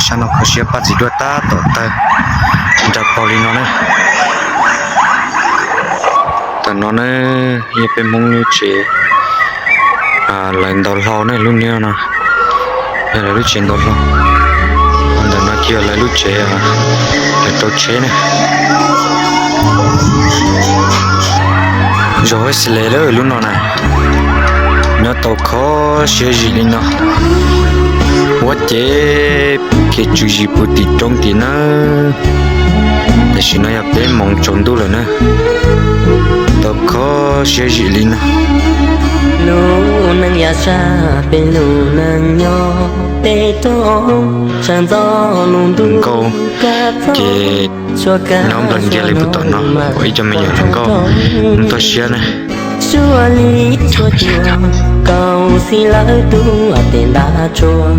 Tshaj no kho siab paj txiv duaj tab tom tawg nra paug li no na. Tam no na, yog peb Hmoob lub tsev lawv ntaus hlau na, lub niag no yog lawv lub tsev ntaus hlau. Ntawm no ces yog lawv lub tsev, lawv rau tsheb na. Zos Huab Xis Les lawm lub no na, nyob tau kho siab zim li no. Huab ces kev tswv yim puv tim roob tim na. Tam sim no yog peb moos tsaus ntuj lawm na, tau kho siab zim li no. Lub neej yav sab peb lub neej nyob peb rau sawv ntxov lub ntuj nkauj, ces nyob nplawg ntiag li puag tom no, ib co me nyuam hluas nkauj mus toj siab na. Suav li tsuas cuag kaum xib lawv tuaj tes ntav tsuag,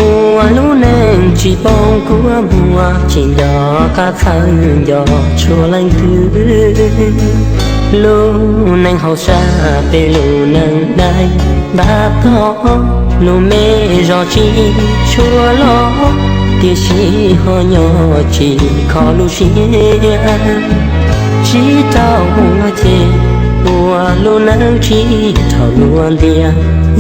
ua lub neej tsis paub kua muag, tsis nco qab txhawb nco tshua leej twg. Lub neej hauv sab peb lub neej dai ntav tog, lub me zos tsis tshua loj, tiam sis ho nyob tsis kho lub siab. Sib raug ua ceg, ua lub neej tsis raug luag ntiag.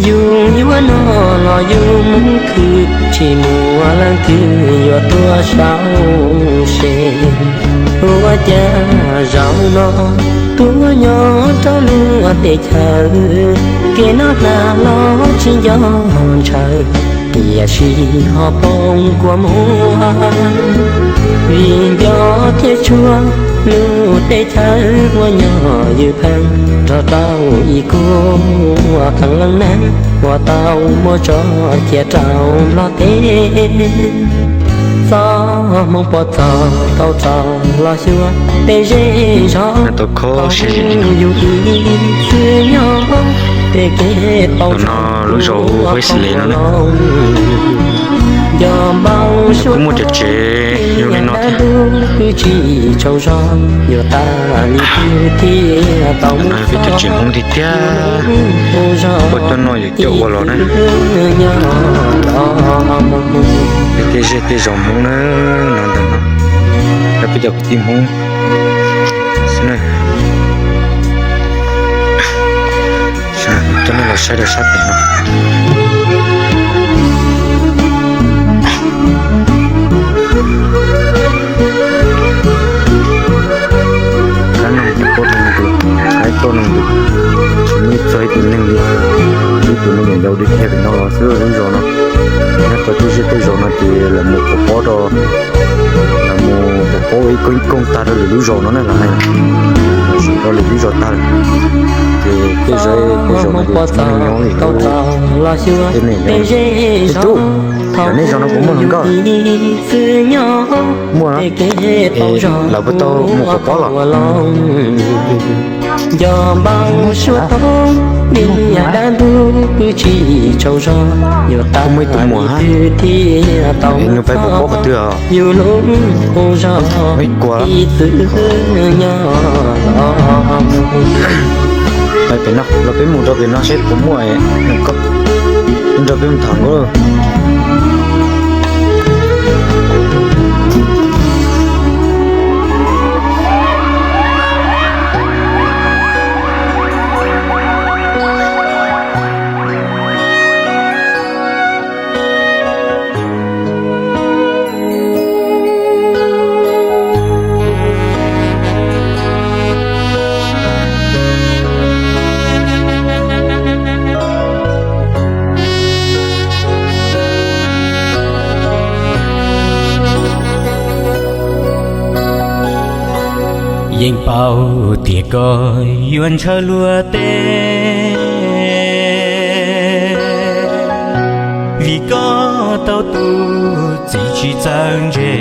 Yus yuav noj los yus mus khwv, tsis muaj leej twg yuav tuaj sau se. Ua cas zaum no tuaj nyob rau luag teb chaws, kev noj hnav los tsis nco ntshaw, tiam sis ho poob kua muag. Vim nco thiab tshua lub teb chaws uas nyob ywj pheej, nrog rau ib khub qee leej neeg uas tau muab tso cia rau Nplog teb. Txoj hmoo pov txog tau rau los xyuas peb zej zog, tau yus ib txwm nyob peb kev paus no. Lub zos Huab Xis Les no na, nco npaum suav muaj cov tsev zoo li no thiab. Tsis tsaug zog yuav tas li twg thiaj tau mus. Peb cov tsev Hmoob tiag tiag, ua tuaj noj yuav coj ua los na. Peb tej zej tej zos Hmoob na, no ntawm no yog peb cov kwv tij Hmoob xwb na. Coj nej los saib rau sab pem no. Kab noog tsis paub rau tus, kab tuaj noog tus, tsis muaj txog ib tug neeg li. Ib tug neeg nyuam yaus dhia pem no los xwb lub zos no. Nyob tau tej zej tej zos no ces lawv mus pov pob rau, lawv mus pov pob ua ib koog koog tag rau lwm lub zos no na, lawv hais lawv sim rau lwm lub zos tag lawm. Ces tej zej tej zos no ces tsis muaj nyob li lub, tej neeg nyob li. Tub, yog nej zos no puas muaj hluas nkauj? Muaj, lawv puas tau mus pov pob los? Nco npaum suav tau li dab ntub tsis tsaug zog, yuav tas li twg thiaj tau mus pov pob qhov twg os? Yus lub qub zos ib txwm nyob. Pais pem no los peb mus rau pem no seb puas muaj hluas nkauj, nrog peb mus tham nkauj. Yeej paub tias koj yuav ntshaw luag teb, vim koj tau tus txiv tsis txawj ntse.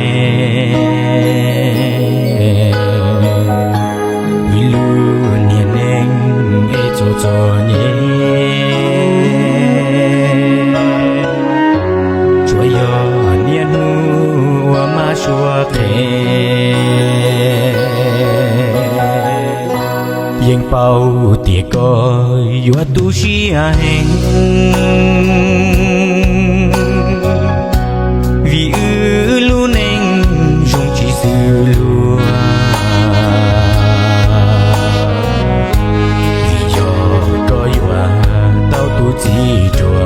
Vim lub niag neej es txom txom nyem, tsuas yog niaj hnub ua mab sua qhev. Yeej paub tias koj yuav tu siab heev, vim wb Ib rua